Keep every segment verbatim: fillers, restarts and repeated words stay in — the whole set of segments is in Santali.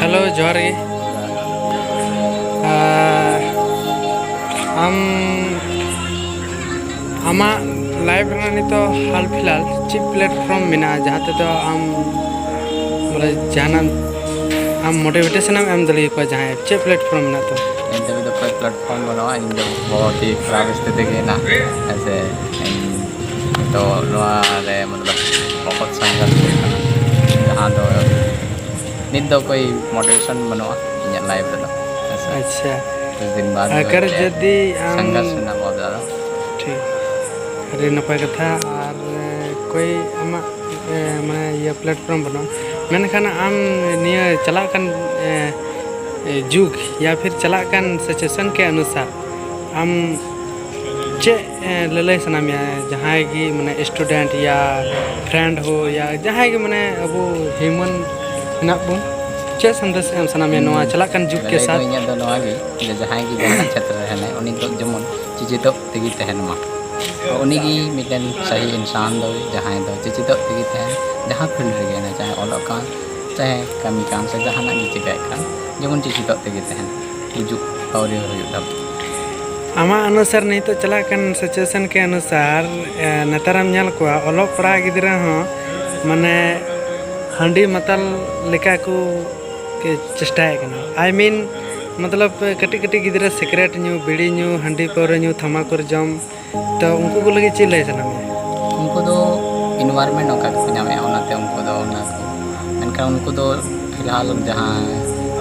ᱦᱮᱞᱳ, ᱡᱚᱦᱟᱨ ᱜᱮ᱾ ᱟᱨ ᱟᱢ, ᱟᱢᱟᱜ ᱞᱟᱭᱤᱯᱷ ᱨᱮᱱᱟᱜ ᱱᱤᱛᱚᱜ ᱦᱟᱞ ᱯᱷᱤᱞᱦᱟᱞ ᱪᱮᱫ ᱯᱞᱮᱴᱯᱷᱚᱨᱢ ᱢᱮᱱᱟᱜᱼᱟ, ᱡᱟᱦᱟᱸ ᱛᱮᱫᱚ ᱟᱢ ᱵᱚᱞᱮ ᱡᱟᱦᱟᱱᱟᱜ ᱟᱢ ᱢᱳᱴᱤᱵᱷᱮᱴᱮᱥᱚᱱ ᱮᱢ ᱮᱢ ᱫᱟᱲᱮᱭᱟᱠᱚᱣᱟ? ᱡᱟᱦᱟᱸᱭ ᱪᱮᱫ ᱯᱞᱮᱴᱯᱷᱚᱨᱢ ᱢᱮᱱᱟᱜ ᱛᱟᱢᱟ? ᱤᱧ ᱫᱚ ᱠᱳᱭ ᱯᱞᱮᱴᱯᱷᱚᱨᱢ ᱵᱟᱹᱱᱩᱜᱼᱟ᱾ ᱤᱧ ᱫᱚ ᱵᱚᱦᱩᱛ ᱦᱤ ᱠᱷᱟᱨᱟᱯ ᱥᱛᱷᱤᱛᱤ ᱜᱮ ᱦᱮᱱᱟᱜ, ᱦᱮᱸ ᱥᱮ᱾ ᱤᱧ ᱛᱚ ᱱᱚᱣᱟ ᱨᱮ ᱢᱚᱛᱞᱚᱵ ᱵᱚᱦᱩᱛ ᱥᱚᱝᱜᱷᱚᱨᱥ ᱦᱩᱭᱩᱜ ᱠᱟᱱᱟ, ᱡᱟᱦᱟᱸ ᱫᱚ ᱱᱤᱛ ᱫᱚ ᱠᱳᱭ ᱢᱳᱴᱤᱵᱷᱮᱥᱚᱱ ᱵᱟᱹᱱᱩᱜᱼᱟ ᱤᱧᱟᱹᱜ ᱞᱟᱭᱤᱯᱷ ᱨᱮᱫᱚ, ᱦᱮᱸ ᱥᱮ᱾ ᱟᱪᱪᱷᱟ᱾ ᱠᱩᱪ ᱫᱤᱱ ᱵᱟᱫ ᱟᱜᱟᱨ ᱡᱚᱫᱤ ᱟᱢ ᱥᱚᱝᱜᱷᱚᱨᱥ ᱨᱮᱱᱟᱜ ᱵᱚᱦᱩᱛ ᱡᱟᱫᱟ᱾ ᱴᱷᱤᱠ, ᱟᱹᱰᱤ ᱱᱟᱯᱟᱭ ᱠᱟᱛᱷᱟ᱾ ᱟᱨ ᱠᱳᱭ ᱟᱢᱟᱜ ᱮ, ᱢᱟᱱᱮ ᱤᱭᱟᱹ ᱯᱞᱮᱴᱯᱷᱚᱨᱢ ᱵᱟᱹᱱᱩᱜᱼᱟ, ᱢᱮᱱᱠᱷᱟᱱ ᱟᱢ ᱱᱤᱭᱟᱹ ᱪᱟᱞᱟᱜ ᱠᱟᱱ ᱮ, ᱮ, ᱡᱩᱜᱽ ᱭᱟ ᱯᱷᱤᱨ ᱪᱟᱞᱟᱜ ᱠᱟᱱ ᱥᱤᱪᱩᱭᱮᱥᱚᱱ ᱠᱮ ᱚᱱᱩᱥᱟᱨ ᱟᱢ ᱪᱮᱫ ᱮ, ᱞᱟᱹᱞᱟᱹᱭ ᱥᱟᱱᱟ ᱢᱮᱭᱟ ᱡᱟᱦᱟᱸᱭ ᱜᱮ ᱢᱟᱱᱮ ᱥᱴᱩᱰᱮᱱᱴ ᱭᱟ ᱯᱷᱨᱮᱱᱰ ᱦᱳ ᱭᱟ ᱡᱟᱦᱟᱸᱭ ᱜᱮ ᱢᱟᱱᱮ ᱟᱵᱚ ᱦᱤᱭᱩᱢᱮᱱ ᱦᱮᱱᱟᱜ ᱵᱚᱱ, ᱪᱮᱫ ᱥᱟᱸᱫᱮᱥ ᱮᱢ ᱥᱟᱱᱟ ᱢᱮᱭᱟ ᱱᱚᱣᱟ ᱪᱟᱞᱟᱜ ᱠᱟᱱ ᱡᱩᱜᱽ ᱠᱮ ᱞᱟᱹᱞᱟᱹᱭ ᱫᱚ ᱥᱟᱛᱷ? ᱤᱧᱟᱹᱜ ᱫᱚ ᱱᱚᱣᱟ ᱜᱮ ᱡᱮ ᱡᱟᱦᱟᱸᱭ ᱜᱮ ᱡᱟᱦᱟᱱᱟᱜ ᱠᱷᱮᱛᱨᱮ ᱨᱮ ᱦᱮᱱᱟᱭ ᱩᱱᱤ ᱫᱚ ᱡᱮᱢᱚᱱ ᱪᱮᱪᱮᱫᱚᱜ ᱛᱮᱜᱮ ᱛᱟᱦᱮᱱ ᱢᱟ᱾ ᱩᱱᱤ ᱜᱮ ᱢᱤᱫᱴᱮᱱ ᱥᱟᱹᱦᱤ ᱤᱱᱥᱟᱱ ᱫᱚ ᱡᱟᱦᱟᱸᱭ ᱫᱚ ᱪᱮᱪᱮᱫᱚᱜ ᱛᱮᱜᱮ ᱛᱟᱦᱮᱱ, ᱡᱟᱦᱟᱸ ᱯᱷᱤᱞᱰ ᱨᱮᱜᱮ ᱦᱮᱱᱟᱭ, ᱪᱟᱦᱮ ᱚᱞᱚᱜ ᱠᱟᱱ, ᱪᱟᱦᱮ ᱠᱟᱹᱢᱤ ᱠᱟᱱ ᱥᱮ ᱡᱟᱦᱟᱱᱟᱜ ᱜᱮ ᱪᱤᱠᱟᱹᱭᱮᱫ ᱠᱟᱱ, ᱡᱮᱢᱚᱱ ᱪᱮᱪᱮᱫᱚᱜ ᱛᱮᱜᱮ ᱛᱟᱦᱮᱱ, ᱜᱩᱡᱩᱜ ᱟᱹᱣᱨᱤ ᱦᱩᱭᱩᱜ ᱛᱟᱵᱚᱱ᱾ ᱟᱢᱟᱜ ᱚᱱᱩᱥᱟᱨ ᱱᱤᱛᱚᱜ ᱪᱟᱞᱟᱜ ᱠᱟᱱ ᱥᱤᱪᱩᱭᱮᱥᱚᱱ ᱠᱮ ᱚᱱᱩᱥᱟᱨ ᱮ, ᱱᱮᱛᱟᱨᱮᱢ ᱧᱮᱞ ᱠᱚᱣᱟ ᱚᱞᱚᱜ ᱯᱟᱲᱦᱟᱜ ᱜᱤᱫᱽᱨᱟᱹ ᱦᱚᱸ ᱢᱟᱱᱮ ᱦᱟᱺᱰᱤ ᱢᱟᱛᱟᱞ ᱞᱮᱠᱟ ᱠᱚ ᱠᱚ ᱪᱮᱥᱴᱟᱭᱮᱫ ᱠᱟᱱᱟ᱾ I mean, ᱢᱚᱛᱞᱚᱵ ᱠᱟᱹᱴᱤᱡ ᱠᱟᱹᱴᱤᱡ ᱜᱤᱫᱽᱨᱟᱹ ᱥᱤᱠᱨᱮᱴ ᱧᱩ, ᱵᱤᱲᱤ ᱧᱩ, ᱦᱟᱺᱰᱤ ᱯᱟᱹᱣᱨᱟᱹ ᱧᱩ, ᱛᱷᱟᱢᱟᱠᱩᱨ ᱡᱚᱢ, ᱛᱚ ᱩᱱᱠᱩ ᱠᱚ ᱞᱟᱹᱜᱤᱫ ᱪᱮᱫ ᱞᱟᱹᱭ ᱥᱟᱱᱟ ᱢᱮᱭᱟ? ᱩᱱᱠᱩ ᱫᱚ environment ᱚᱱᱠᱟ ᱜᱮᱠᱚ ᱧᱟᱢᱮᱫᱼᱟ, ᱚᱱᱟᱛᱮ ᱩᱱᱠᱩ ᱫᱚ ᱚᱱᱟ ᱠᱚ, ᱢᱮᱱᱠᱷᱟᱱ ᱩᱱᱠᱩ ᱫᱚ ᱯᱷᱤᱞᱦᱟᱞ ᱡᱟᱦᱟᱸ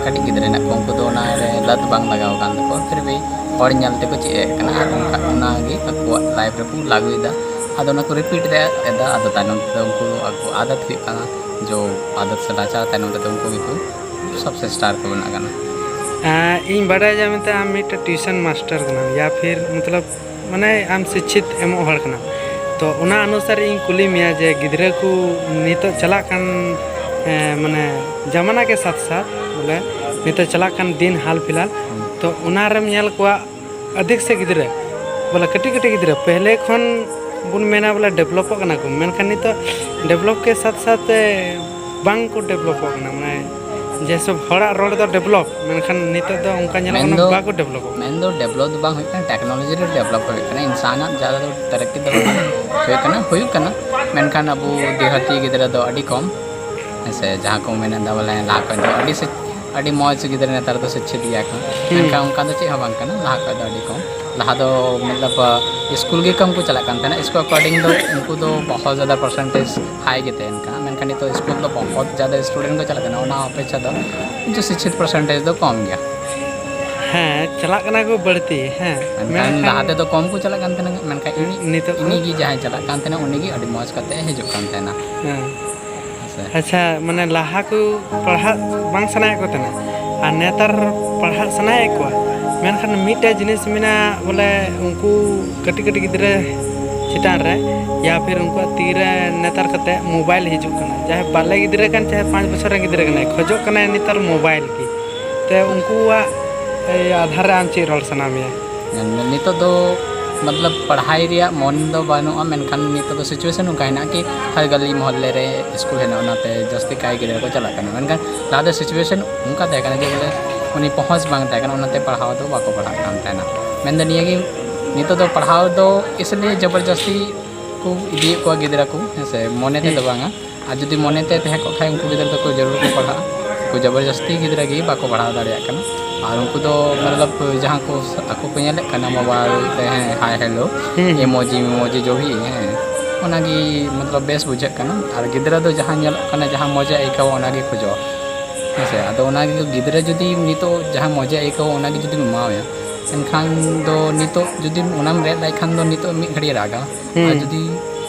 ᱠᱟᱹᱴᱤᱡ ᱜᱤᱫᱽᱨᱟᱹ ᱦᱮᱱᱟᱜ ᱠᱚᱣᱟ ᱩᱱᱠᱩ ᱫᱚ ᱚᱱᱟ ᱨᱮ ᱞᱟᱹᱛ ᱵᱟᱝ ᱞᱟᱜᱟᱣ ᱟᱠᱟᱱ ᱛᱟᱠᱚᱣᱟ, ᱯᱷᱤᱨ ᱵᱷᱤ ᱦᱚᱲ ᱧᱮᱞ ᱛᱮᱠᱚ ᱪᱮᱫ ᱮᱫ ᱠᱟᱱᱟ ᱟᱨ ᱚᱱᱠᱟ ᱚᱱᱟᱜᱮ ᱟᱠᱚᱣᱟᱜ ᱞᱟᱭᱤᱯᱷ ᱨᱮᱠᱚ ᱞᱟᱹᱜᱩᱭᱮᱫᱟ᱾ ᱟᱫᱚ ᱚᱱᱟ ᱠᱚ ᱨᱤᱯᱤᱴ ᱮᱫᱟ, ᱟᱫᱚ ᱛᱟᱭᱱᱚᱢ ᱛᱮᱫᱚ ᱩᱱᱠᱩ ᱟᱠᱚ ᱟᱫᱟᱛ ᱦᱩᱭᱩᱜ ᱠᱟᱱᱟ, ᱡᱚ ᱟᱫᱟᱛ ᱥᱮ ᱱᱟᱪᱟᱨ ᱛᱟᱭᱱᱚᱢ ᱛᱮᱫᱚ ᱩᱱᱠᱩ ᱜᱮᱠᱚ ᱥᱚᱵ ᱥᱮᱥᱴᱟ ᱨᱮᱠᱚ ᱵᱮᱱᱟᱜ ᱠᱟᱱᱟ᱾ ᱟᱸ, ᱤᱧ ᱵᱟᱰᱟᱭ ᱧᱟᱢ ᱛᱮ ᱟᱢ ᱢᱤᱫᱴᱮᱱ ᱴᱤᱭᱩᱥᱚᱱ ᱢᱟᱥᱴᱟᱨ ᱠᱟᱱᱟᱢ ᱭᱟ ᱯᱷᱤᱨ ᱢᱚᱛᱞᱚᱵ ᱢᱟᱱᱮ ᱟᱢ ᱥᱤᱪᱪᱷᱤᱛ ᱮᱢᱚᱜ ᱦᱚᱲ ᱠᱟᱱᱟᱢ, ᱛᱚ ᱚᱱᱟ ᱚᱱᱩᱥᱟᱨ ᱤᱧ ᱠᱩᱞᱤ ᱢᱮᱭᱟ ᱡᱮ ᱜᱤᱫᱽᱨᱟᱹ ᱠᱚ ᱱᱤᱛᱚᱜ ᱪᱟᱞᱟᱜ ᱠᱟᱱ ᱮᱸ, ᱢᱟᱱᱮ ᱡᱟᱢᱟᱱᱟ ᱠᱮ ᱥᱟᱛᱷ ᱥᱟᱛᱷ ᱵᱚᱞᱮ ᱱᱤᱛᱚᱜ ᱪᱟᱞᱟᱜ ᱠᱟᱱ ᱫᱤᱱ ᱦᱟᱞ ᱯᱷᱤᱞᱦᱟᱞ, ᱛᱚ ᱚᱱᱟ ᱨᱮᱢ ᱧᱮᱞ ᱠᱚᱣᱟ ᱟᱫᱷᱤᱠ ᱥᱮ ᱜᱤᱫᱽᱨᱟᱹ ᱵᱚᱞᱮ ᱠᱟᱹᱴᱤᱡ ᱠᱟᱹᱴᱤᱡ ᱜᱤᱫᱽᱨᱟᱹ ᱯᱮᱦᱞᱮ ᱠᱷᱚᱱ ᱵᱚᱱ ᱢᱮᱱᱟ ᱵᱚᱞᱮ ᱰᱮᱵᱷᱞᱚᱯᱚᱜ ᱠᱟᱱᱟ ᱠᱚ, ᱢᱮᱱᱠᱷᱟᱱ ᱱᱤᱛᱚᱜ ᱰᱮᱵᱷᱞᱚᱯ ᱠᱮ ᱥᱟᱛᱷ ᱥᱟᱛᱷ ᱵᱟᱝ ᱠᱚ ᱰᱮᱵᱷᱞᱚᱯᱚᱜ ᱠᱟᱱᱟ, ᱢᱟᱱᱮ ᱡᱮᱥᱮ ᱦᱚᱲᱟᱜ ᱨᱚᱲ ᱫᱚ ᱰᱮᱵᱷᱞᱚᱯ, ᱢᱮᱱᱠᱷᱟᱱ ᱱᱤᱛᱚᱜ ᱫᱚ ᱚᱱᱠᱟ ᱧᱮᱞᱚᱜ ᱠᱟᱱᱟ ᱢᱮᱱᱫᱚ ᱵᱟᱠᱚ ᱰᱮᱵᱷᱞᱚᱯᱚᱜ ᱠᱟᱱᱟ᱾ ᱢᱮᱱᱫᱚ ᱰᱮᱵᱷᱞᱚᱯ ᱫᱚ ᱵᱟᱝ ᱦᱩᱭᱩᱜ ᱠᱟᱱᱟ, ᱴᱮᱠᱱᱳᱞᱚᱡᱤ ᱨᱮ ᱰᱮᱵᱷᱞᱚᱯ ᱦᱩᱭᱩᱜ ᱠᱟᱱᱟ, ᱤᱱᱥᱟᱱᱟᱜ ᱡᱟᱦᱟᱸ ᱫᱚ ᱛᱟᱨᱟᱠᱠᱤ ᱫᱚ ᱦᱩᱭᱩᱜ ᱠᱟᱱᱟ, ᱦᱩᱭᱩᱜ ᱠᱟᱱᱟ, ᱢᱮᱱᱠᱷᱟᱱ ᱟᱵᱚ ᱫᱮᱦᱟᱹᱛᱤ ᱜᱤᱫᱽᱨᱟᱹ ᱫᱚ ᱟᱹᱰᱤ ᱠᱚᱢ, ᱦᱮᱸ ᱥᱮ, ᱡᱟᱦᱟᱸ ᱠᱚ ᱢᱮᱱ ᱮᱫᱟ ᱵᱚᱞᱮ ᱞᱟᱦᱟ ᱠᱷᱚᱱ ᱫᱚ ᱟᱹᱰᱤ ᱥᱤᱠ-, ᱟᱹᱰᱤ ᱢᱚᱡᱽ ᱜᱤᱫᱽᱨᱟᱹ ᱱᱮᱛᱟᱨ ᱫᱚ ᱥᱤᱠᱠᱷᱤᱛ ᱜᱮᱭᱟ ᱠᱚ, ᱦᱩᱸ᱾ ᱢᱮᱱᱠᱷᱟᱱ ᱚᱱᱠᱟ ᱫᱚ ᱪᱮᱫ ᱦᱚᱸ ᱵᱟᱝ ᱠᱟᱱᱟ, ᱞᱟᱦᱟ ᱠᱷᱚᱱ ᱫᱚ ᱟᱹᱰᱤ ᱠᱚᱢ᱾ ᱞᱟᱦᱟ ᱫᱚ ᱢᱚᱛᱞᱚᱵ ᱥᱠᱩᱞ ᱜᱮ ᱠᱚᱢ ᱠᱚ ᱪᱟᱞᱟᱜ ᱠᱟᱱ ᱛᱟᱦᱮᱱᱟ, ᱥᱠᱩᱞ according ᱫᱚ ᱩᱱᱠᱩ ᱫᱚ ᱵᱚᱦᱚᱛ ᱡᱟᱫᱟ percentage high ᱜᱮ ᱛᱟᱦᱮᱱ ᱠᱟᱱᱟ, ᱢᱮᱱᱠᱷᱟᱱ ᱱᱤᱛᱚᱜ ᱥᱠᱩᱞ ᱫᱚ ᱵᱚᱦᱚᱛ ᱡᱟᱫᱟ student ᱠᱚ ᱪᱟᱞᱟᱜ ᱠᱟᱱᱟ, ᱚᱱᱟ ᱚᱯᱮᱠᱷᱟ ᱫᱚ ᱩᱪᱪᱚ ᱥᱤᱠᱠᱷᱤᱛ percentage ᱫᱚ ᱠᱚᱢ ᱜᱮᱭᱟ᱾ ᱦᱮᱸ, ᱪᱟᱞᱟᱜ ᱠᱟᱱᱟ ᱠᱚ ᱵᱟᱹᱲᱛᱤ, ᱦᱮᱸ, ᱢᱮᱱᱠᱷᱟᱱ ᱢᱮᱱᱠᱷᱟᱱ ᱞᱟᱦᱟ ᱛᱮᱫᱚ ᱠᱚᱢ ᱠᱚ ᱪᱟᱞᱟᱜ ᱠᱟᱱ ᱛᱟᱦᱮᱱᱟ, ᱢᱮᱱᱠᱷᱟᱱ ᱤᱱᱤ-, ᱱᱤᱛᱚᱜ ᱠᱚ ᱤᱱᱤ ᱜᱮ ᱡᱟᱦᱟᱸᱭ ᱪᱟᱞᱟᱜ ᱠᱟᱱ ᱛᱟᱦᱮᱱᱟ, ᱩᱱᱤ ᱜᱮ ᱟᱹᱰᱤ ᱢᱚᱡᱽ ᱠᱟᱛᱮ ᱦᱤᱡᱩᱜ ᱠᱟᱱ ᱛᱟᱦᱮᱱᱟ᱾ ᱦᱮᱸ᱾ ᱦᱮᱸ ᱥᱮ? ᱟᱪᱪᱷᱟ, ᱢᱟᱱᱮ ᱞᱟᱦᱟ ᱠᱚ ᱯᱟᱲᱦᱟᱜ ᱵᱟᱝ ᱥᱟᱱᱟᱭᱮᱫ ᱠᱚ ᱛᱟᱦᱮᱱᱟ, ᱟᱨ ᱱᱮᱛᱟᱨ ᱯᱟᱲᱦᱟᱜ ᱥᱟᱱᱟᱭᱮᱫ ᱠᱚᱣᱟ, ᱢᱮᱱᱠᱷᱟᱱ ᱢᱤᱫᱴᱮᱡ ᱡᱤᱱᱤᱥ ᱢᱮᱱᱟᱜᱼᱟ, ᱵᱚᱞᱮ ᱩᱱᱠᱩ ᱠᱟᱹᱴᱤᱡ ᱠᱟᱹᱴᱤᱡ ᱜᱤᱫᱽᱨᱟᱹ ᱪᱮᱛᱟᱱ ᱨᱮ, ᱭᱟ ᱯᱷᱤᱨ ᱩᱱᱠᱩᱣᱟᱜ ᱛᱤᱨᱮ ᱱᱮᱛᱟᱨ ᱠᱟᱛᱮ mobile ᱦᱤᱡᱩᱜ ᱠᱟᱱᱟ, ᱪᱟᱦᱮ ᱵᱟᱞᱮ ᱜᱤᱫᱽᱨᱟᱹ ᱠᱟᱱ, ᱪᱟᱦᱮ ᱯᱟᱸᱪ ᱵᱚᱪᱷᱚᱨ ᱨᱮᱱ ᱜᱤᱫᱽᱨᱟᱹ ᱠᱟᱱᱟᱭ, ᱠᱷᱚᱡᱚᱜ ᱠᱟᱱᱟᱭ ᱱᱮᱛᱟᱨ mobile ᱜᱮ᱾ ᱛᱮ ᱩᱱᱠᱩᱣᱟᱜ, ᱮᱭ, ᱟᱫᱷᱟᱨ ᱨᱮ ᱟᱢ ᱪᱮᱫ ᱨᱚᱲ ᱥᱟᱱᱟ ᱢᱮᱭᱟ? ᱧᱮᱞ ᱢᱮ, ᱱᱤᱛᱚᱜ ᱫᱚ ᱢᱚᱛᱞᱚᱵ ᱯᱟᱲᱦᱟᱭ ᱨᱮᱭᱟᱜ ᱢᱚᱱ ᱫᱚ ᱵᱟᱹᱱᱩᱜᱼᱟ, ᱢᱮᱱᱠᱷᱟᱱ ᱱᱤᱛᱚᱜ ᱫᱚ situation ᱱᱚᱝᱠᱟ ᱦᱮᱱᱟᱜᱼᱟ ᱠᱤ ᱦᱟᱨ ᱜᱟᱞᱤ ᱢᱚᱦᱚᱞᱞᱮ ᱨᱮ ᱥᱠᱩᱞ ᱦᱮᱱᱟᱜᱼᱟ, ᱚᱱᱟᱛᱮ ᱡᱟᱹᱥᱛᱤ ᱠᱟᱭ ᱜᱤᱫᱽᱨᱟᱹ ᱠᱚ ᱪᱟᱞᱟᱜ ᱠᱟᱱᱟ᱾ ᱢᱮᱱᱠᱷᱟᱱ ᱞᱟᱦᱟ ᱫᱚ situation ᱚᱱᱠᱟ ᱛᱟᱦᱮᱸ ᱠᱟᱱᱟ ᱡᱮ ᱵᱚᱞᱮ ᱩᱱᱤ ᱯᱚᱦᱚᱸᱪ ᱵᱟᱝ ᱛᱟᱦᱮᱸ ᱠᱟᱱᱟ, ᱚᱱᱟᱛᱮ ᱯᱟᱲᱦᱟᱣ ᱫᱚ ᱵᱟᱠᱚ ᱯᱟᱲᱦᱟᱜ ᱠᱟᱱ ᱛᱟᱦᱮᱱᱟ᱾ ᱢᱮᱱᱫᱚ ᱱᱤᱭᱟᱹᱜᱮ, ᱱᱤᱛᱚᱜ ᱫᱚ ᱯᱟᱲᱦᱟᱣ ᱫᱚ ᱤᱥᱞᱤᱭᱮ ᱡᱚᱵᱚᱨᱡᱚᱥᱛᱤ ᱠᱚ ᱤᱫᱤᱭᱮᱫ ᱠᱚᱣᱟ ᱜᱤᱫᱽᱨᱟᱹ ᱠᱚ, ᱦᱮᱸ ᱥᱮ, ᱢᱚᱱᱮ ᱛᱮᱫᱚ ᱦᱩᱸ᱾ ᱵᱟᱝᱟ᱾ ᱟᱨ ᱡᱩᱫᱤ ᱢᱚᱱᱮ ᱛᱮ ᱛᱟᱦᱮᱸ ᱠᱚᱜ ᱠᱷᱟᱡ, ᱩᱱᱠᱩ ᱜᱤᱫᱽᱨᱟᱹ ᱫᱚᱠᱚ ᱡᱟᱹᱨᱩᱲ ᱠᱚ ᱯᱟᱲᱦᱟᱜᱼᱟ, ᱩᱱᱠᱩ ᱡᱚᱵᱚᱨᱡᱚᱥᱛᱤ ᱜᱤᱫᱽᱨᱟᱹ ᱜᱮ ᱵᱟᱠᱚ ᱯᱟᱲᱦᱟᱣ ᱫᱟᱲᱮᱭᱟᱜ ᱠᱟᱱᱟ᱾ ᱟᱨ ᱩᱱᱠᱩ ᱫᱚ ᱢᱚᱛᱞᱚᱵ ᱡᱟᱦᱟᱸ ᱠᱚ ᱟᱠᱚ ᱠᱚ ᱧᱮᱞᱮᱫ ᱠᱟᱱᱟ mobile ᱛᱮ, ᱦᱮᱸ, hi hello, ᱦᱩᱸ, ᱦᱩᱸ᱾ Emoji memoji ᱡᱚ ᱵᱷᱤ, ᱦᱮᱸ, ᱚᱱᱟᱜᱮ ᱢᱚᱛᱞᱚᱵ ᱵᱮᱥ ᱵᱩᱡᱷᱟᱹᱜ ᱠᱟᱱᱟ᱾ ᱟᱨ ᱜᱤᱫᱽᱨᱟᱹ ᱫᱚ ᱡᱟᱦᱟᱸ ᱧᱮᱞᱚᱜ ᱠᱟᱱᱟ, ᱡᱟᱦᱟᱸ ᱢᱚᱡᱟ ᱟᱹᱭᱠᱟᱹᱣᱟ, ᱚᱱᱟᱜᱮ ᱠᱷᱚᱡᱚᱜᱼᱟ, ᱦᱮᱸ ᱥᱮ᱾ ᱟᱫᱚ ᱚᱱᱟᱜᱮ ᱜᱤᱫᱽᱨᱟᱹ ᱡᱩᱫᱤ ᱱᱤᱛᱚᱜ ᱡᱟᱦᱟᱸ ᱢᱚᱡᱟ ᱟᱹᱭᱠᱟᱹᱣᱟ, ᱚᱱᱟᱜᱮ ᱡᱩᱫᱤᱢ ᱮᱢᱟᱣᱟᱭᱟ, ᱮᱱᱠᱷᱟᱱ ᱫᱚ ᱱᱤᱛᱚᱜ ᱡᱩᱫᱤ ᱚᱱᱟᱢ ᱨᱮᱫ ᱟᱭ ᱠᱷᱟᱱ ᱫᱚ ᱱᱤᱛᱚᱜ ᱢᱤᱫ ᱜᱷᱟᱹᱲᱤᱡ ᱮ ᱨᱟᱜᱟ, ᱟᱨ ᱦᱩᱸ᱾ ᱡᱩᱫᱤ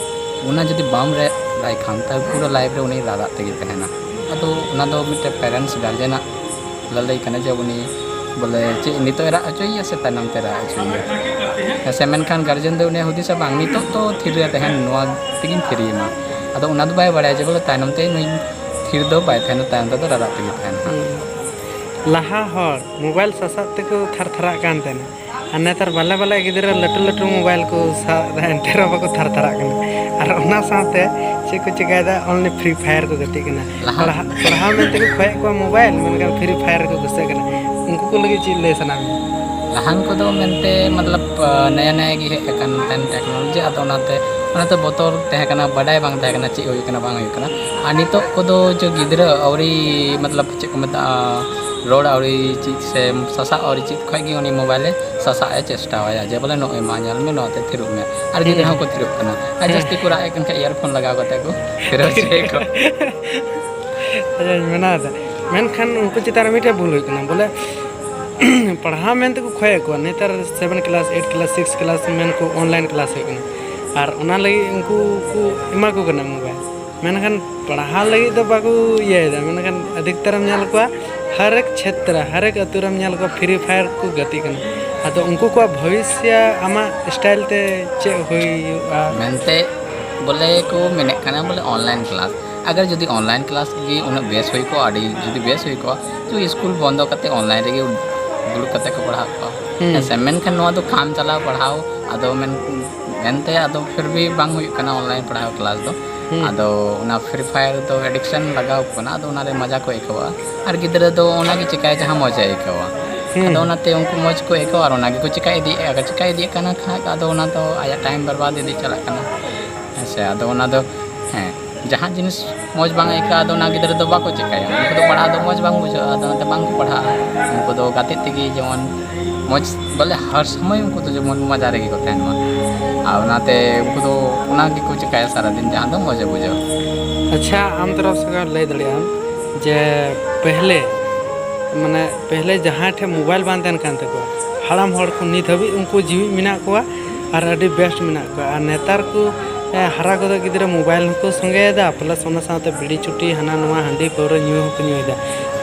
ᱚᱱᱟ ᱡᱩᱫᱤ ᱵᱟᱢ ᱨᱮᱫ ᱟᱭ ᱠᱷᱟᱱ, ᱛᱟᱦᱞᱮ ᱯᱩᱨᱟᱹ life ᱨᱮ ᱩᱱᱤ ᱨᱟᱨᱟᱜ ᱛᱮᱜᱮ ᱛᱟᱦᱮᱱᱟ᱾ ᱟᱫᱚ ᱚᱱᱟ ᱫᱚ ᱢᱤᱫᱴᱮᱱ parents, guardian ᱟᱜ ᱞᱟᱹᱞᱟᱹᱭ ᱠᱟᱱᱟ ᱡᱮ ᱩᱱᱤ ᱵᱚᱞᱮ ᱪᱮᱫ ᱱᱤᱛᱚᱜ ᱮ ᱨᱟᱜ ᱦᱚᱪᱚᱭᱮᱭᱟ ᱥᱮ ᱛᱟᱭᱱᱚᱢ ᱛᱮ ᱨᱟᱜ ᱦᱚᱪᱚᱭᱮᱭᱟ᱾ ᱦᱮᱸ ᱥᱮ, ᱢᱮᱱᱠᱷᱟᱱ guardian ᱫᱚ ᱩᱱᱤᱭᱟᱜ ᱦᱩᱫᱤᱥᱟ ᱵᱟᱝ, ᱱᱤᱛᱚᱜ ᱫᱚ ᱛᱷᱤᱨ ᱨᱮ ᱛᱟᱦᱮᱱ, ᱱᱚᱣᱟ ᱛᱮᱜᱮᱧ ᱛᱷᱤᱨ ᱮᱱᱟ᱾ ᱟᱫᱚ ᱚᱱᱟ ᱫᱚ ᱵᱟᱭ ᱵᱟᱲᱟᱭᱟ ᱡᱮ ᱵᱚᱞᱮ ᱛᱟᱭᱱᱚᱢ ᱛᱮ ᱱᱩᱭ ᱛᱷᱤᱨ ᱫᱚ ᱵᱟᱭ ᱛᱟᱦᱮᱱᱟ, ᱛᱟᱭᱚᱢ ᱛᱮᱫᱚ ᱨᱟᱨᱟᱜ ᱛᱮᱜᱮ ᱛᱟᱦᱮᱱᱟ᱾ ᱦᱩᱸ᱾ ᱞᱟᱦᱟ ᱦᱚᱲ mobile ᱥᱟᱥᱟᱵ ᱛᱮᱠᱚ ᱛᱷᱟᱨ ᱛᱷᱟᱨᱟᱜ ᱠᱟᱱ ᱛᱟᱦᱮᱱᱟ, ᱟᱨ ᱱᱮᱛᱟᱨ ᱵᱟᱞᱮ ᱵᱟᱞᱮ ᱜᱤᱫᱽᱨᱟᱹ ᱞᱟᱹᱴᱩ ᱞᱟᱹᱴᱩ mobile ᱠᱚ ᱥᱟᱵ ᱮᱫᱟ, ᱮᱱᱛᱮ ᱨᱮᱦᱚᱸ ᱵᱟᱠᱚ ᱛᱷᱟᱨ ᱛᱷᱟᱨᱟᱜ ᱠᱟᱱᱟ᱾ ᱟᱨ ᱚᱱᱟ ᱥᱟᱶᱛᱮ ᱪᱮᱫ ᱠᱚ ᱪᱮᱠᱟᱭᱮᱫᱟ? Only Free Fire ᱠᱚ ᱜᱟᱛᱮᱜ ᱠᱟᱱᱟ᱾ ᱞᱟᱦᱟ ᱯᱟᱲᱦᱟᱣ ᱯᱟᱲᱦᱟᱣ ᱢᱮᱱᱛᱮ ᱠᱚ ᱠᱷᱚᱭᱮᱫ ᱠᱚᱣᱟ ᱢᱳᱵᱟᱭᱤᱞ, ᱢᱮᱱᱠᱷᱟᱱ Free Fire ᱨᱮᱠᱚ ᱜᱷᱩᱥᱟᱹᱜ ᱠᱟᱱᱟ᱾ ᱩᱱᱠᱩ ᱠᱚ ᱞᱟᱹᱜᱤᱫ ᱪᱮᱫ ᱞᱟᱹᱭ ᱥᱟᱱᱟ ᱢᱮᱭᱟ? ᱞᱟᱦᱟᱱ ᱠᱚᱫᱚ ᱢᱮᱱᱛᱮ ᱢᱚᱛᱞᱚᱵ ᱱᱟᱭᱟ ᱱᱟᱭᱟ ᱜᱮ ᱦᱮᱡ ᱟᱠᱟᱱ ᱛᱟᱦᱮᱱ ᱴᱮᱠᱱᱳᱞᱚᱡᱤ, ᱟᱫᱚ ᱚᱱᱟᱛᱮ ᱚᱱᱟᱛᱮ ᱵᱚᱛᱚᱨ ᱛᱟᱦᱮᱸ ᱠᱟᱱᱟ, ᱵᱟᱰᱟᱭ ᱵᱟᱝ ᱛᱟᱦᱮᱸ ᱠᱟᱱᱟ ᱪᱮᱫ ᱦᱩᱭᱩᱜ ᱠᱟᱱᱟ ᱵᱟᱝ ᱦᱩᱭᱩᱜ ᱠᱟᱱᱟ᱾ ᱟᱨ ᱱᱤᱛᱚᱜ ᱠᱚᱫᱚ ᱡᱮ ᱜᱤᱫᱽᱨᱟᱹ ᱟᱹᱣᱨᱤ ᱢᱚᱛᱞᱚᱵ ᱪᱮᱫ ᱠᱚ ᱢᱮᱛᱟᱜᱼᱟ, ᱨᱚᱲ ᱟᱹᱣᱨᱤ ᱪᱮᱫ ᱥᱮ ᱥᱟᱥᱟᱜ ᱟᱹᱣᱨᱤ ᱪᱮᱫ ᱠᱷᱚᱡ ᱜᱮ ᱩᱱᱤ ᱢᱳᱵᱟᱭᱤᱞᱮ ᱥᱟᱥᱟᱜ ᱮ ᱪᱮᱥᱴᱟᱣᱟᱭᱟ ᱡᱮ ᱵᱚᱞᱮ ᱱᱚᱜᱼᱚᱭ ᱢᱟ ᱧᱮᱞ ᱢᱮ, ᱱᱚᱣᱟᱛᱮ ᱛᱷᱤᱨᱚᱜ ᱢᱮ᱾ ᱟᱨ ᱜᱤᱫᱽᱨᱟᱹ ᱦᱚᱸᱠᱚ ᱛᱷᱤᱨᱚᱜ ᱠᱟᱱᱟ᱾ ᱟᱨ ᱡᱟᱹᱥᱛᱤ ᱠᱚ ᱨᱟᱜ ᱮᱫ ᱠᱟᱱ ᱠᱷᱟᱡ ᱤᱭᱟᱨᱯᱷᱳᱱ ᱞᱟᱜᱟᱣ ᱠᱟᱛᱮ ᱠᱚ ᱛᱷᱤᱨᱚᱜ ᱦᱚᱪᱚᱭᱮᱫ ᱠᱚᱣᱟ᱾ ᱟᱪᱪᱷᱟᱧ ᱢᱮᱱᱟ ᱟᱫᱚ, ᱢᱮᱱᱠᱷᱟᱱ ᱩᱱᱠᱩ ᱪᱮᱛᱟᱱ ᱨᱮ ᱢᱤᱫᱴᱮᱡ ᱵᱷᱩᱞ ᱦᱩᱭᱩᱜ ᱠᱟᱱᱟ, ᱵᱚᱞᱮ ᱯᱟᱲᱦᱟᱣ ᱢᱮᱱ ᱛᱮᱠᱚ ᱠᱷᱚᱭᱮᱫ ᱠᱚᱣᱟ᱾ ᱱᱮᱛᱟᱨ seven class, eight class, six class ᱢᱮᱱ ᱠᱚ online class ᱦᱩᱭᱩᱜ ᱠᱟᱱᱟ, ᱟᱨ ᱚᱱᱟ ᱞᱟᱹᱜᱤᱫ ᱩᱱᱠᱩ ᱠᱚ ᱮᱢᱟ ᱠᱚ ᱠᱟᱱᱟ ᱢᱳᱵᱟᱭᱤᱞ, ᱢᱮᱱᱠᱷᱟᱱ ᱯᱟᱲᱦᱟᱣ ᱞᱟᱹᱜᱤᱫ ᱫᱚ ᱵᱟᱠᱚ ᱤᱭᱟᱹᱭᱮᱫᱟ᱾ ᱢᱮᱱᱠᱷᱟᱱ ᱟᱹᱰᱤ ᱩᱛᱟᱹᱨᱮᱢ ᱧᱮᱞ ᱠᱚᱣᱟ, ᱦᱟᱨ ᱮᱠ ᱪᱷᱮᱛᱨᱚ, ᱦᱟᱨ ᱮᱠ ᱟᱹᱛᱩ ᱨᱮᱢ ᱧᱮᱞ ᱠᱚᱣᱟ Free Fire ᱠᱚ ᱜᱟᱛᱮᱜ ᱠᱟᱱᱟ᱾ ᱟᱫᱚ ᱩᱱᱠᱩ ᱠᱚᱣᱟᱜ ᱵᱷᱚᱵᱤᱥᱥᱚ ᱟᱢᱟᱜ style ᱛᱮ ᱪᱮᱫ ᱦᱩᱭᱩᱜᱼᱟ? ᱢᱮᱱᱛᱮ ᱵᱚᱞᱮ ᱠᱚ ᱢᱮᱱᱮᱫ ᱠᱟᱱᱟ ᱵᱚᱞᱮ online class, ᱟᱜᱟᱨ ᱡᱩᱫᱤ online class ᱜᱮ ᱩᱱᱟᱹᱜ ᱵᱮᱥ ᱦᱩᱭ ᱠᱚᱜᱼᱟ, ᱟᱹᱰᱤ ᱡᱩᱫᱤ ᱵᱮᱥ ᱦᱩᱭ ᱠᱚᱜᱼᱟ, ᱛᱚ ᱥᱠᱩᱞ ᱵᱚᱱᱫᱚ ᱠᱟᱛᱮ online ᱨᱮᱜᱮ ᱫᱩᱲᱩᱵ ᱠᱟᱛᱮ ᱠᱚ ᱯᱟᱲᱦᱟᱣ ᱠᱚᱜᱼᱟ᱾ ᱦᱮᱸ ᱥᱮ? ᱢᱮᱱᱠᱷᱟᱱ ᱱᱚᱣᱟ ᱫᱚ ᱠᱟᱢ ᱪᱟᱞᱟᱣ ᱯᱟᱲᱦᱟᱣ, ᱟᱫᱚ ᱢᱮᱱ ᱮᱱᱛᱮ ᱟᱫᱚ ᱯᱷᱤᱨ ᱵᱷᱤ ᱵᱟᱝ ᱦᱩᱭᱩᱜ ᱠᱟᱱᱟ online ᱯᱟᱲᱦᱟᱣ class ᱫᱚ᱾ ᱦᱩᱸ᱾ ᱟᱫᱚ ᱚᱱᱟ Free Fire ᱫᱚ addiction ᱞᱟᱜᱟᱣ ᱠᱚ ᱠᱟᱱᱟ, ᱟᱫᱚ ᱚᱱᱟᱨᱮ ᱢᱟᱡᱟ ᱠᱚ ᱟᱹᱭᱠᱟᱹᱣᱟ᱾ ᱟᱨ ᱜᱤᱫᱽᱨᱟᱹ ᱫᱚ ᱚᱱᱟᱜᱮ ᱪᱮᱠᱟᱭᱟ ᱡᱟᱦᱟᱸ ᱢᱚᱡᱟ ᱟᱹᱭᱠᱟᱹᱣᱟ᱾ ᱦᱩᱸ᱾ ᱟᱫᱚ ᱚᱱᱟᱛᱮ ᱩᱱᱠᱩ ᱢᱚᱡᱽ ᱠᱚ ᱟᱹᱭᱠᱟᱹᱣᱟ ᱟᱨ ᱚᱱᱟ ᱜᱮᱠᱚ ᱪᱮᱠᱟ ᱤᱫᱤᱭᱮᱫᱼᱟ᱾ ᱟᱨ ᱪᱮᱠᱟ ᱤᱫᱤᱭᱮᱫ ᱠᱟᱱ ᱠᱷᱟᱡ ᱟᱫᱚ ᱚᱱᱟ ᱫᱚ ᱟᱭᱟᱜ time ᱵᱟᱨᱵᱟᱫ ᱤᱫᱤ ᱪᱟᱞᱟᱜ ᱠᱟᱱᱟ᱾ ᱦᱮᱸ ᱥᱮ? ᱟᱫᱚ ᱚᱱᱟ ᱫᱚ, ᱦᱮᱸ, ᱡᱟᱦᱟᱸ ᱡᱤᱱᱤᱥ ᱢᱚᱡᱽ ᱵᱟᱝ ᱟᱹᱭᱠᱟᱹᱜᱼᱟ, ᱟᱫᱚ ᱚᱱᱟ ᱜᱤᱫᱽᱨᱟᱹ ᱫᱚ ᱵᱟᱠᱚ ᱪᱮᱠᱟᱭᱟ᱾ ᱩᱱᱠᱩ ᱫᱚ ᱯᱟᱲᱦᱟᱣ ᱫᱚ ᱢᱚᱡᱽ ᱵᱟᱝ ᱵᱩᱡᱷᱟᱹᱜᱼᱟ, ᱟᱫᱚ ᱚᱱᱟᱛᱮ ᱵᱟᱝ ᱠᱚ ᱯᱟᱲᱦᱟᱜᱼᱟ᱾ ᱩᱱᱠᱩ ᱫᱚ ᱜᱟᱛᱮᱜ ᱛᱮᱜᱮ ᱡᱮᱢᱚᱱ ᱢᱚᱡᱽ, ᱵᱚᱞᱮ ᱦᱟᱨ ᱥᱚᱢᱚᱭ ᱩᱱᱠᱩ ᱫᱚ ᱡᱮᱢᱚᱱ ᱢᱚᱡᱟ ᱨᱮᱜᱮ ᱠᱚ ᱛᱟᱦᱮᱱ ᱢᱟ᱾ ᱟᱨ ᱚᱱᱟᱛᱮ ᱩᱱᱠᱩ ᱫᱚ ᱚᱱᱟ ᱜᱮᱠᱚ ᱪᱮᱠᱟᱭᱟ ᱥᱟᱨᱟᱫᱤᱱ, ᱡᱟᱦᱟᱸ ᱫᱚ ᱢᱚᱡᱮ ᱵᱩᱡᱷᱟᱹᱣᱟ᱾ ᱟᱪᱪᱷᱟ, ᱟᱢ ᱛᱚᱨᱚᱯ ᱥᱮ ᱠᱷᱚᱱ ᱞᱟᱹᱭ ᱫᱟᱲᱮᱭᱟᱜ ᱟᱢ ᱡᱮ ᱯᱮᱦᱞᱮ, ᱢᱟᱱᱮ ᱯᱮᱦᱞᱮ ᱡᱟᱦᱟᱸᱭ ᱴᱷᱮᱱ ᱢᱳᱵᱟᱭᱤᱞ ᱵᱟᱝ ᱛᱟᱦᱮᱱ ᱠᱟᱱ ᱛᱟᱠᱚᱣᱟ, ᱦᱟᱲᱟᱢ ᱦᱚᱲ ᱠᱚ ᱱᱤᱛ ᱦᱟᱹᱵᱤᱡ ᱩᱱᱠᱩ ᱡᱤᱣᱤᱫ ᱢᱮᱱᱟᱜ ᱠᱚᱣᱟ ᱟᱨ ᱟᱹᱰᱤ best ᱢᱮᱱᱟᱜ ᱠᱚᱣᱟ᱾ ᱟᱨ ᱱᱮᱛᱟᱨ ᱠᱚ, ᱮ, ᱦᱟᱨᱟ ᱜᱚᱫᱚᱜ ᱜᱤᱫᱽᱨᱟᱹ ᱢᱳᱵᱟᱭᱤᱞ ᱦᱚᱸᱠᱚ ᱥᱚᱸᱜᱮᱭᱮᱫᱟ, plus ᱚᱱᱟ ᱥᱟᱶᱛᱮ ᱵᱤᱲᱤ ᱪᱩᱴᱤ ᱦᱟᱱᱟ ᱱᱚᱣᱟ ᱦᱟᱺᱰᱤ ᱯᱟᱹᱣᱨᱟᱹ ᱧᱩ ᱦᱚᱸᱠᱚ ᱧᱩᱭᱮᱫᱟ᱾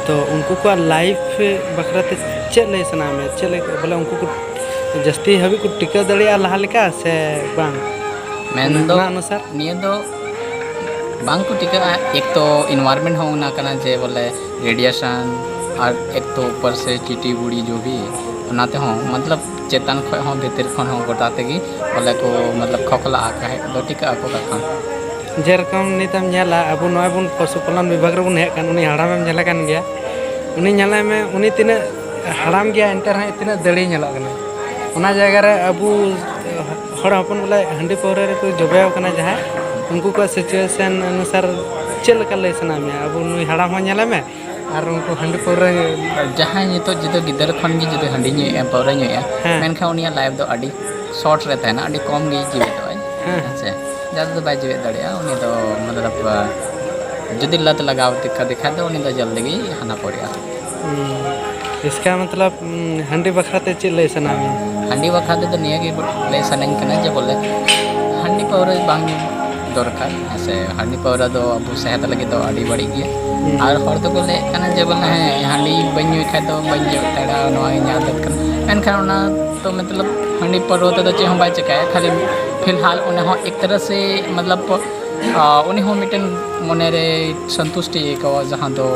ᱛᱚ ᱩᱱᱠᱩ ᱠᱚᱣᱟᱜ life ᱵᱟᱠᱷᱨᱟ ᱛᱮ ᱪᱮᱫ ᱞᱟᱹᱭ ᱥᱟᱱᱟᱭᱮᱫ ᱢᱮᱭᱟ? ᱪᱮᱫ ᱞᱮᱠᱟ ᱵᱚᱞᱮ ᱩᱱᱠᱩ ᱠᱚ ᱡᱟᱹᱥᱛᱤ ᱦᱟᱹᱵᱤᱡ ᱠᱚ ᱴᱤᱠᱟᱹᱣ ᱫᱟᱲᱮᱭᱟᱜᱼᱟ ᱞᱟᱦᱟ ᱞᱮᱠᱟ ᱥᱮ ᱵᱟᱝ? ᱢᱮᱱᱫᱚ ᱚᱱᱟ ᱚᱱᱩᱥᱟᱨ? ᱱᱤᱭᱟᱹ ᱫᱚ ᱵᱟᱝ ᱠᱚ ᱴᱤᱠᱟᱹᱜᱼᱟ᱾ ᱮᱠ ᱛᱚ environment ᱦᱚᱸ ᱚᱱᱟ ᱠᱟᱱᱟ ᱡᱮ ᱵᱚᱞᱮ radiation, ᱟᱨ ᱮᱠ ᱛᱚ ᱩᱯᱚᱨ ᱥᱮ ᱪᱤᱴᱤ ᱵᱩᱲᱤ ᱡᱚ ᱵᱷᱤ, ᱚᱱᱟ ᱛᱮᱦᱚᱸ ᱢᱚᱛᱞᱚᱵ ᱪᱮᱛᱟᱱ ᱠᱷᱚᱡ ᱦᱚᱸ ᱵᱷᱤᱛᱤᱨ ᱠᱷᱚᱱ ᱦᱚᱸ ᱜᱚᱴᱟ ᱛᱮᱜᱮ ᱵᱚᱞᱮ ᱠᱚ ᱢᱚᱛᱞᱚᱵ ᱠᱷᱚᱠᱷᱞᱟᱜᱼᱟ, ᱠᱟᱦᱮᱸ ᱫᱚ ᱴᱤᱠᱟᱹᱜ ᱟᱠᱚ ᱠᱟᱛᱷᱟ᱾ ᱡᱮᱨᱚᱠᱚᱢ ᱱᱤᱛᱮᱢ ᱧᱮᱞᱟ, ᱟᱵᱚ ᱱᱚᱜᱼᱚᱭ ᱵᱚᱱ ᱯᱚᱥᱩᱯᱟᱞᱚᱱ ᱵᱤᱵᱷᱟᱜᱽ ᱨᱮᱵᱚᱱ ᱦᱮᱡ ᱟᱠᱟᱱ, ᱩᱱᱤ ᱦᱟᱲᱟᱢᱮᱢ ᱧᱮᱞᱮ ᱠᱟᱱ ᱜᱮᱭᱟ, ᱩᱱᱤ ᱧᱮᱞᱮ ᱢᱮ, ᱩᱱᱤ ᱛᱤᱱᱟᱹᱜ ᱦᱟᱲᱟᱢ ᱜᱮᱭᱟ, ᱮᱱᱛᱮ ᱨᱮᱦᱚᱸ ᱛᱤᱱᱟᱹᱜ ᱫᱟᱲᱮ ᱧᱮᱞᱚᱜ ᱠᱟᱱᱟ᱾ ᱚᱱᱟ ᱡᱟᱭᱜᱟ ᱨᱮ ᱟᱵᱚ ᱦᱚᱲ ᱦᱚᱯᱚᱱ ᱵᱚᱞᱮ ᱦᱟᱺᱰᱤ ᱯᱟᱹᱣᱨᱟᱹ ᱨᱮᱠᱚ ᱡᱚᱵᱮ ᱟᱠᱟᱱᱟ ᱡᱟᱦᱟᱸᱭ, ᱩᱱᱠᱩ ᱠᱚᱣᱟᱜ situation ᱚᱱᱩᱥᱟᱨ ᱪᱮᱫ ᱞᱮᱠᱟ ᱞᱟᱹᱭ ᱥᱟᱱᱟ ᱢᱮᱭᱟ? ᱟᱵᱚ ᱱᱩᱭ ᱦᱟᱲᱟᱢ ᱦᱚᱸ ᱧᱮᱞᱮ ᱢᱮ, ᱟᱨ ᱩᱱᱠᱩ ᱦᱟᱺᱰᱤ ᱯᱟᱹᱣᱨᱟᱹ ᱡᱟᱦᱟᱸᱭ ᱱᱤᱛᱚᱜ ᱡᱩᱫᱤ ᱜᱤᱫᱟᱹᱨ ᱠᱷᱚᱱ ᱜᱮ ᱡᱩᱫᱤ ᱦᱟᱺᱰᱤ ᱧᱩᱭᱮᱫᱼᱟ, ᱯᱟᱹᱣᱨᱟᱹ ᱧᱩᱭᱮᱫᱼᱟ, ᱦᱮᱸ᱾ ᱢᱮᱱᱠᱷᱟᱱ ᱩᱱᱤᱭᱟᱜ life ᱫᱚ ᱟᱹᱰᱤ short ᱨᱮ ᱛᱟᱦᱮᱱᱟ, ᱟᱹᱰᱤ ᱠᱚᱢ ᱜᱮ ᱡᱤᱣᱮᱫᱚᱜᱼᱟᱭ᱾ ᱦᱮᱸ᱾ ᱦᱮᱸ ᱥᱮ? ᱡᱟᱫᱟ ᱫᱚ ᱵᱟᱭ ᱡᱤᱣᱮᱫ ᱫᱟᱲᱮᱭᱟᱜᱼᱟ᱾ ᱩᱱᱤ ᱫᱚ ᱢᱚᱛᱞᱚᱵ, ᱡᱩᱫᱤ ᱞᱟᱛ ᱞᱟᱜᱟᱣ ᱠᱟᱫᱮ ᱠᱷᱟᱡ ᱫᱚ ᱩᱱᱤ ᱫᱚ ᱡᱚᱞᱫᱤ ᱜᱮ ᱦᱟᱱᱟ ᱯᱚᱨᱮᱜᱼᱟ᱾ ᱦᱩᱸ᱾ ᱤᱥᱠᱟ ᱢᱚᱛᱞᱚᱵ, ᱩᱸ, ᱦᱟᱺᱰᱤ ᱵᱟᱠᱷᱨᱟ ᱛᱮ ᱪᱮᱫ ᱞᱟᱹᱭ ᱥᱟᱱᱟ ᱢᱮᱭᱟ? ᱦᱟᱺᱰᱤ ᱵᱟᱠᱷᱨᱟ ᱛᱮᱫᱚ ᱱᱤᱭᱟᱹ ᱜᱮ ᱞᱟᱹᱭ ᱥᱟᱱᱟᱧ ᱠᱟᱱᱟ ᱡᱮ ᱵᱚᱞᱮ ᱦᱟᱺᱰᱤ ᱯᱟᱹᱣᱨᱟᱹ ᱵᱟᱝ ᱧᱩ ᱫᱚᱨᱠᱟᱨ, ᱦᱮᱸ ᱥᱮ? ᱦᱟᱺᱰᱤ ᱯᱟᱹᱣᱨᱟᱹ ᱫᱚ ᱟᱵᱚ ᱥᱮᱦᱮᱫ ᱞᱟᱹᱜᱤᱫ ᱫᱚ ᱟᱹᱰᱤ ᱵᱟᱹᱲᱤᱡ ᱜᱮᱭᱟ᱾ ᱦᱩᱸ᱾ ᱟᱨ ᱦᱚᱲ ᱫᱚᱠᱚ ᱞᱟᱹᱭᱮᱫ ᱠᱟᱱᱟ ᱡᱮ ᱵᱚᱞᱮ, ᱦᱮᱸ, ᱦᱟᱺᱰᱤ ᱵᱟᱹᱧ ᱧᱩᱭ ᱠᱷᱟᱡ ᱫᱚ ᱵᱟᱹᱧ ᱡᱤᱣᱮᱫ ᱫᱟᱲᱮᱭᱟᱜᱼᱟ, ᱱᱚᱣᱟ ᱤᱧ ᱟᱫᱚᱛ ᱠᱟᱱᱟ᱾ ᱢᱮᱱᱠᱷᱟᱱ ᱚᱱᱟ ᱛᱚ ᱢᱚᱛᱞᱚᱵ ᱦᱟᱺᱰᱤ ᱯᱟᱹᱣᱨᱟᱹ ᱛᱮᱫᱚ ᱪᱮᱫ ᱦᱚᱸ ᱵᱟᱭ ᱪᱤᱠᱟᱹᱭᱟ, ᱠᱷᱟᱹᱞᱤ ᱯᱷᱤᱞᱦᱟᱞ ᱚᱱᱟ ᱦᱚᱸ ᱮᱠ ᱛᱚᱨᱦ ᱥᱮ ᱢᱚᱛᱞᱚᱵ, ᱟ, ᱩᱱᱤ ᱦᱚᱸ ᱢᱤᱫᱴᱮᱱ ᱢᱚᱱᱮ ᱨᱮ ᱥᱚᱱᱛᱩᱥᱴᱤ ᱟᱹᱭᱠᱟᱹᱣᱟ, ᱡᱟᱦᱟᱸ ᱫᱚ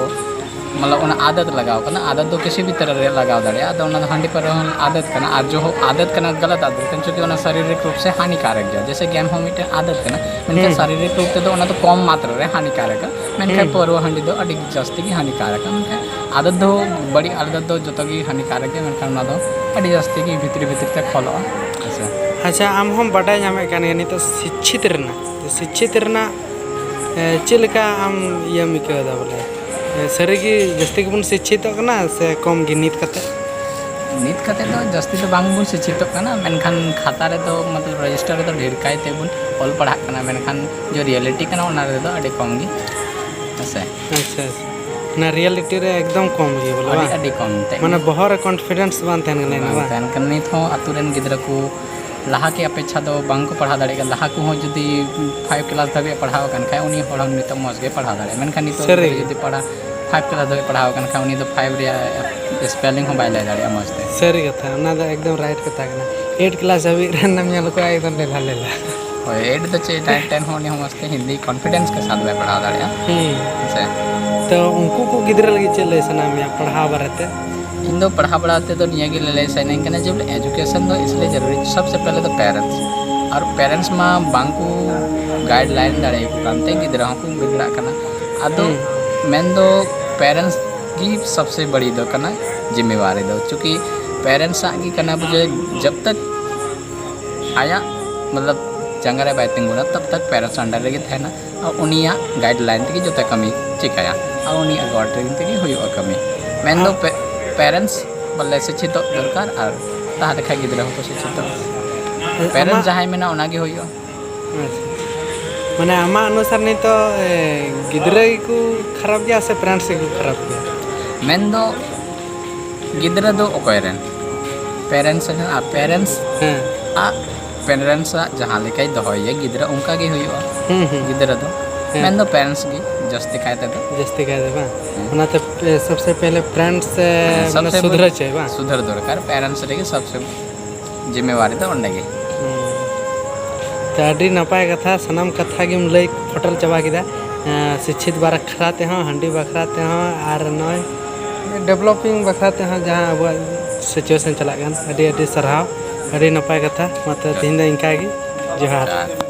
ᱢᱚᱛᱞᱚᱵ ᱚᱱᱟ ᱟᱫᱚᱛ ᱞᱟᱜᱟᱣ ᱠᱟᱱᱟ᱾ ᱟᱫᱚᱛ ᱫᱚ ᱠᱤᱥᱤ ᱵᱷᱤ ᱛᱚᱨᱦ ᱨᱮ ᱞᱟᱜᱟᱣ ᱫᱟᱲᱮᱭᱟᱜᱼᱟ᱾ ᱟᱫᱚ ᱚᱱᱟ ᱫᱚ ᱦᱟᱺᱰᱤ ᱯᱟᱹᱣᱨᱟᱹ ᱦᱚᱸ ᱟᱫᱚᱛ ᱠᱟᱱᱟ, ᱟᱨ ᱡᱚᱦᱚᱜ ᱟᱫᱚᱛ ᱠᱟᱱᱟ, ᱜᱟᱞᱟᱛ ᱟᱫᱚᱛ ᱠᱟᱱᱟ, ᱪᱩᱸᱠᱤ ᱚᱱᱟ ᱥᱟᱨᱤᱨᱤᱠ ᱨᱩᱯ ᱥᱮ ᱦᱟᱱᱤᱠᱟᱨᱚᱠ ᱜᱮᱭᱟ᱾ ᱡᱮᱥᱮ ᱜᱮᱢ ᱦᱚᱸ ᱢᱤᱫᱴᱮᱱ ᱟᱫᱚᱛ ᱠᱟᱱᱟ, ᱢᱮᱱᱠᱷᱟᱱ ᱦᱩᱸ᱾ ᱥᱟᱨᱤᱨᱤᱠ ᱨᱩᱯ ᱛᱮᱫᱚ ᱚᱱᱟ ᱫᱚ ᱠᱚᱢ ᱢᱟᱛᱨᱟ ᱨᱮ ᱦᱟᱱᱤᱠᱟᱨᱚᱠ ᱠᱟᱱᱟ, ᱢᱮᱱᱠᱷᱟᱱ ᱦᱩᱸ᱾ ᱯᱟᱹᱣᱨᱟᱹ ᱦᱟᱺᱰᱤ ᱫᱚ ᱟᱹᱰᱤ ᱡᱟᱹᱥᱛᱤ ᱜᱮ ᱦᱟᱱᱤᱠᱟᱨᱚᱠ ᱠᱟᱱᱟ᱾ ᱢᱮᱱᱠᱷᱟᱱ ᱟᱫᱚᱛ ᱫᱚ, ᱵᱟᱹᱲᱤᱡ ᱟᱫᱚᱛ ᱫᱚ ᱡᱚᱛᱚ ᱜᱮ ᱦᱟᱱᱤᱠᱟᱨᱚᱠ ᱜᱮᱭᱟ, ᱢᱮᱱᱠᱷᱟᱱ ᱚᱱᱟ ᱫᱚ ᱟᱹᱰᱤ ᱡᱟᱹᱥᱛᱤ ᱜᱮ ᱵᱷᱤᱛᱨᱤ ᱵᱷᱤᱛᱨᱤ ᱛᱮ ᱠᱷᱚᱞᱚᱜᱼᱟ᱾ ᱦᱮᱸ ᱥᱮ? ᱟᱪᱪᱷᱟ, ᱟᱢ ᱦᱚᱸᱢ ᱵᱟᱰᱟᱭ ᱧᱟᱢᱮᱫ ᱠᱟᱱ ᱜᱮᱭᱟ ᱱᱤᱛᱚᱜ ᱥᱤᱪᱪᱷᱤᱛ ᱨᱮᱱᱟᱜ, ᱥᱤᱪᱪᱷᱤᱛ ᱨᱮᱱᱟᱜ, ᱮ, ᱪᱮᱫ ᱞᱮᱠᱟ ᱟᱢ ᱤᱭᱟᱹᱢ ᱟᱹᱭᱠᱟᱹᱣ ᱮᱫᱟ ᱵᱚᱞᱮ? ᱮ, ᱥᱟᱹᱨᱤ ᱜᱮ ᱡᱟᱹᱥᱛᱤ ᱜᱮᱵᱚᱱ ᱥᱤᱪᱪᱷᱤᱛᱚᱜ ᱠᱟᱱᱟ ᱥᱮ ᱠᱚᱢ ᱜᱮ ᱱᱤᱛ ᱠᱟᱛᱮ? ᱱᱤᱛ ᱠᱟᱛᱮ ᱫᱚ ᱡᱟᱹᱥᱛᱤ ᱫᱚ ᱵᱟᱝ ᱵᱚᱱ ᱥᱤᱪᱪᱷᱤᱛᱚᱜ ᱠᱟᱱᱟ, ᱢᱮᱱᱠᱷᱟᱱ ᱠᱷᱟᱛᱟ ᱨᱮᱫᱚ ᱢᱚᱛᱞᱚᱵ register ᱨᱮᱫᱚ ᱰᱷᱮᱨ ᱠᱟᱭ ᱛᱮᱵᱚᱱ ᱚᱞ ᱯᱟᱲᱦᱟᱜ ᱠᱟᱱᱟ, ᱢᱮᱱᱠᱷᱟᱱ ᱡᱮ reality ᱠᱟᱱᱟ ᱚᱱᱟ ᱨᱮᱫᱚ ᱟᱹᱰᱤ ᱠᱚᱢ ᱜᱮ᱾ ᱦᱮᱸ ᱥᱮ? ᱟᱪᱪᱷᱟ, ᱟᱪᱪᱷᱟ᱾ ᱚᱱᱟ reality ᱨᱮ ᱮᱠᱫᱚᱢ ᱠᱚᱢ ᱜᱮ ᱵᱚᱞᱮ, ᱟᱹᱰᱤ, ᱵᱟᱝ? ᱟᱹᱰᱤ ᱠᱚᱢ ᱛᱮ᱾ ᱢᱟᱱᱮ ᱵᱚᱦᱚᱜ ᱨᱮ confidence ᱵᱟᱝ ᱛᱟᱦᱮᱱ ᱠᱟᱱᱟ, ᱵᱟᱝ ᱵᱟᱝ? ᱛᱟᱦᱮᱱ ᱠᱟᱱᱟ᱾ ᱱᱤᱛ ᱦᱚᱸ ᱟᱛᱳ ᱨᱮᱱ ᱜᱤᱫᱽᱨᱟᱹ ᱠᱚ ᱞᱟᱦᱟ ᱠᱮ ᱟᱯᱮᱪᱷᱟ ᱫᱚ ᱵᱟᱝ ᱠᱚ ᱯᱟᱲᱦᱟᱣ ᱫᱟᱲᱮᱭᱟᱜ ᱠᱟᱱᱟ᱾ ᱞᱟᱦᱟ ᱠᱚᱦᱚᱸ ᱡᱩᱫᱤ five class ᱫᱷᱟᱹᱵᱤᱡ ᱮ ᱯᱟᱲᱦᱟᱣ ᱟᱠᱟᱱ ᱠᱷᱟᱡ, ᱩᱱᱤ ᱦᱚᱲ ᱦᱚᱸ ᱱᱤᱛᱚᱜ ᱢᱚᱡᱽ ᱜᱮ ᱯᱟᱲᱦᱟᱣ ᱫᱟᱲᱮᱭᱟᱜᱼᱟ᱾ ᱢᱮᱱᱠᱷᱟᱱ ᱱᱤᱛᱚᱜ ᱥᱟᱹᱨᱤ ᱜᱤᱫᱽᱨᱟᱹ ᱜᱮ᱾ ᱡᱩᱫᱤ ᱯᱟᱲᱦᱟᱣ five class ᱫᱷᱟᱹᱵᱤᱡ ᱯᱟᱲᱦᱟᱣ ᱟᱠᱟᱱ ᱠᱷᱟᱡ, ᱩᱱᱤ ᱫᱚ five ᱨᱮᱭᱟᱜ spelling ᱦᱚᱸ ᱵᱟᱭ ᱞᱟᱹᱭ ᱫᱟᱲᱮᱭᱟᱜᱼᱟ ᱢᱚᱡᱽ ᱛᱮ᱾ ᱥᱟᱹᱨᱤ ᱠᱟᱛᱷᱟ, ᱚᱱᱟ ᱫᱚ ᱮᱠᱫᱚᱢ right ᱠᱟᱛᱷᱟ ᱠᱟᱱᱟ᱾ Eight class ᱦᱟᱹᱵᱤᱡ ᱨᱮᱱ ᱮᱢ ᱧᱮᱞ ᱠᱚᱣᱟ ᱮᱠᱫᱚᱢ ᱞᱮᱞᱦᱟ ᱞᱮᱞᱦᱟ᱾ ᱦᱳᱭ, eight ᱫᱚ ᱪᱮᱫ, nine ten ᱦᱚᱸ ᱩᱱᱤ ᱦᱚᱸ ᱢᱚᱡᱽ ᱛᱮ ᱦᱤᱱᱫᱤ confidence ᱠᱮ ᱥᱟᱛᱷ ᱵᱟᱭ ᱯᱟᱲᱦᱟᱣ ᱫᱟᱲᱮᱭᱟᱜᱼᱟ᱾ ᱦᱩᱸ᱾ ᱦᱮᱸ ᱥᱮ? ᱛᱚ ᱩᱱᱠᱩ ᱠᱚ ᱜᱤᱫᱽᱨᱟᱹ ᱞᱟᱹᱜᱤᱫ ᱪᱮᱫ ᱞᱟᱹᱭ ᱥᱟᱱᱟᱭᱮᱫ ᱢᱮᱭᱟ ᱯᱟᱲᱦᱟᱣ ᱵᱟᱨᱮᱛᱮ? ᱤᱧ ᱫᱚ ᱯᱟᱲᱦᱟᱣ ᱵᱟᱲᱟ ᱛᱮᱫᱚ ᱱᱤᱭᱟᱹ ᱜᱮ ᱞᱟᱹᱞᱟᱹᱭ ᱥᱟᱱᱟᱧ ᱠᱟᱱᱟ ᱡᱮ ᱵᱚᱞᱮ education ᱫᱚ ᱤᱥᱞᱤᱭᱮ ᱡᱟᱹᱨᱩᱨᱤ, ᱥᱚᱵᱥᱮ ᱯᱮᱦᱞᱮ ᱫᱚ parents, ᱟᱨ parents ᱢᱟ ᱵᱟᱝ ᱠᱚ ᱜᱟᱭᱤᱰ ᱞᱟᱭᱤᱱ ᱫᱟᱲᱮᱭᱟᱠᱚ ᱠᱟᱱᱛᱮ ᱜᱤᱫᱽᱨᱟᱹ ᱦᱚᱸᱠᱚ ᱵᱤᱜᱽᱲᱟᱜ ᱠᱟᱱᱟ᱾ ᱟᱫᱚ ᱦᱩᱸ᱾ ᱢᱮᱱᱫᱚ ᱯᱮᱨᱮᱱᱴᱥ ᱜᱮ ᱥᱚᱵᱥᱮ ᱵᱟᱹᱲᱤ ᱫᱚ ᱠᱟᱱᱟ, ᱡᱤᱢᱢᱮᱣᱟᱨᱤ ᱫᱚ, ᱪᱩᱸᱠᱤ ᱯᱮᱨᱮᱱᱴᱥ ᱟᱜ ᱜᱮ ᱠᱟᱱᱟ ᱵᱩᱡᱷᱟᱹᱣ, ᱡᱟᱵ ᱛᱟᱠ ᱟᱭᱟᱜ ᱢᱚᱛᱞᱚᱵ ᱡᱟᱸᱜᱟ ᱨᱮ ᱵᱟᱭ ᱛᱤᱸᱜᱩᱱᱟ, ᱛᱟᱵ ᱛᱟᱠ ᱯᱮᱨᱮᱱᱴᱥ ᱟᱱᱰᱟᱨ ᱨᱮᱜᱮ ᱛᱟᱦᱮᱱᱟ᱾ ᱟᱨ ᱩᱱᱤᱭᱟᱜ ᱜᱟᱭᱤᱰ ᱞᱟᱭᱤᱱ ᱛᱮᱜᱮ ᱡᱚᱛᱚ ᱠᱟᱹᱢᱤ ᱪᱤᱠᱟᱹᱭᱟ, ᱟᱨ ᱩᱱᱤᱭᱟᱜ ᱜᱟᱭᱤᱰ ᱞᱟᱭᱤᱱ ᱛᱮᱜᱮ ᱦᱩᱭᱩᱜᱼᱟ ᱠᱟᱹᱢᱤ᱾ ᱢᱮᱱᱫᱚ ᱟᱨ ᱯᱮ-, ᱯᱮᱨᱮᱱᱴᱥ ᱵᱚᱞᱮ ᱥᱤᱠᱠᱷᱤᱛᱚ ᱫᱚᱨᱠᱟᱨ, ᱟᱨ ᱛᱟᱦᱚᱞᱮ ᱠᱷᱟᱱ ᱜᱤᱫᱽᱨᱟᱹ ᱦᱚᱸᱠᱚ ᱥᱤᱠᱠᱷᱤᱛᱚ᱾ ᱟᱢᱟᱜ ᱯᱮᱨᱮᱱᱴᱥ ᱡᱟᱦᱟᱸᱭ ᱢᱮᱱᱟ ᱚᱱᱟᱜᱮ ᱦᱩᱭᱩᱜᱼᱟ᱾ ᱟᱪᱪᱷᱟ᱾ ᱢᱟᱱᱮ ᱟᱢᱟᱜ ᱚᱱᱩᱥᱟᱨ ᱱᱤᱛᱚᱜ, ᱮ, ᱜᱤᱫᱽᱨᱟᱹ ᱜᱮᱠᱚ ᱠᱷᱟᱨᱟᱯ ᱜᱮᱭᱟ ᱥᱮ ᱯᱮᱨᱮᱱᱴᱥ ᱜᱮᱠᱚ ᱠᱷᱟᱨᱟᱯ ᱜᱮᱭᱟ? ᱢᱮᱱᱫᱚ ᱜᱤᱫᱽᱨᱟᱹ ᱫᱚ ᱚᱠᱚᱭ ᱨᱮᱱ? ᱯᱮᱨᱮᱱᱴᱥ ᱨᱮᱱ, ᱟᱨ ᱯᱮᱨᱮᱱᱴᱥ ᱦᱮᱸ᱾ ᱟᱜ, ᱯᱮᱨᱮᱱᱴᱥ ᱟᱜ ᱡᱟᱦᱟᱸ ᱞᱮᱠᱟᱭ ᱫᱚᱦᱚᱭᱮᱭᱟ ᱜᱤᱫᱽᱨᱟᱹ, ᱚᱱᱠᱟ ᱜᱮ ᱦᱩᱭᱩᱜᱼᱟ᱾ ᱦᱩᱸ, ᱦᱩᱸ᱾ ᱜᱤᱫᱽᱨᱟᱹ ᱫᱚ ᱦᱮᱸ᱾ ᱢᱮᱱᱫᱚ ᱯᱮᱨᱮᱱᱴᱥ ᱜᱮ ᱡᱟᱹᱥᱛᱤ ᱠᱟᱭ ᱛᱮᱫᱚ᱾ ᱡᱟᱹᱥᱛᱤ ᱠᱟᱭ ᱛᱮ ᱵᱟᱝ? ᱦᱮᱸ᱾ ᱚᱱᱟᱛᱮ ᱯᱮ-, ᱥᱚᱵᱥᱮ ᱯᱮᱦᱞᱮ ᱯᱮᱨᱮᱱᱴᱥ ᱥᱮ ᱦᱮᱸ, ᱢᱟᱱᱮ ᱥᱚᱵᱥᱮ ᱥᱩᱫᱷᱨᱟᱹ ᱯᱮᱦᱞᱮ ᱪᱟᱹᱭ ᱵᱟᱝ? ᱥᱩᱫᱷᱟᱹᱨ ᱫᱚᱨᱠᱟᱨ, ᱯᱮᱨᱮᱱᱴᱥ ᱨᱮᱜᱮ ᱥᱚᱵᱥᱮ ᱡᱤᱢᱢᱮᱣᱟᱨᱤ ᱫᱚ ᱚᱸᱰᱮ ᱜᱮ᱾ ᱦᱩᱸ᱾ ᱛᱚ ᱟᱹᱰᱤ ᱱᱟᱯᱟᱭ ᱠᱟᱛᱷᱟ, ᱥᱟᱱᱟᱢ ᱠᱟᱛᱷᱟ ᱜᱮᱢ ᱞᱟᱹᱭ ᱯᱷᱚᱴᱮᱞ ᱪᱟᱵᱟ ᱠᱮᱫᱟ᱾ ᱮᱸ, ᱥᱤᱪᱪᱷᱤᱛ ᱵᱟᱠᱷᱨᱟ ᱛᱮᱦᱚᱸ, ᱦᱟᱺᱰᱤ ᱵᱟᱠᱷᱨᱟ ᱛᱮᱦᱚᱸ, ᱟᱨ ᱱᱚᱜᱼᱚᱭ ᱰᱮᱵᱷᱞᱚᱯᱤᱝ ᱵᱟᱠᱷᱨᱟ ᱛᱮᱦᱚᱸ, ᱡᱟᱦᱟᱸ ᱟᱵᱚᱣᱟᱜ ᱥᱤᱪᱩᱭᱮᱥᱚᱱ ᱪᱟᱞᱟᱜ ᱠᱟᱱ, ᱟᱹᱰᱤ ᱟᱹᱰᱤ ᱥᱟᱨᱦᱟᱣ, ᱟᱹᱰᱤ ᱱᱟᱯᱟᱭ ᱠᱟᱛᱷᱟ᱾ ᱢᱟ ᱛᱚᱵᱮ ᱛᱮᱦᱮᱧ ᱫᱚ ᱤᱱᱠᱟ ᱜᱮ, ᱡᱚᱦᱟᱨ᱾ ᱡᱚᱦᱟᱨ᱾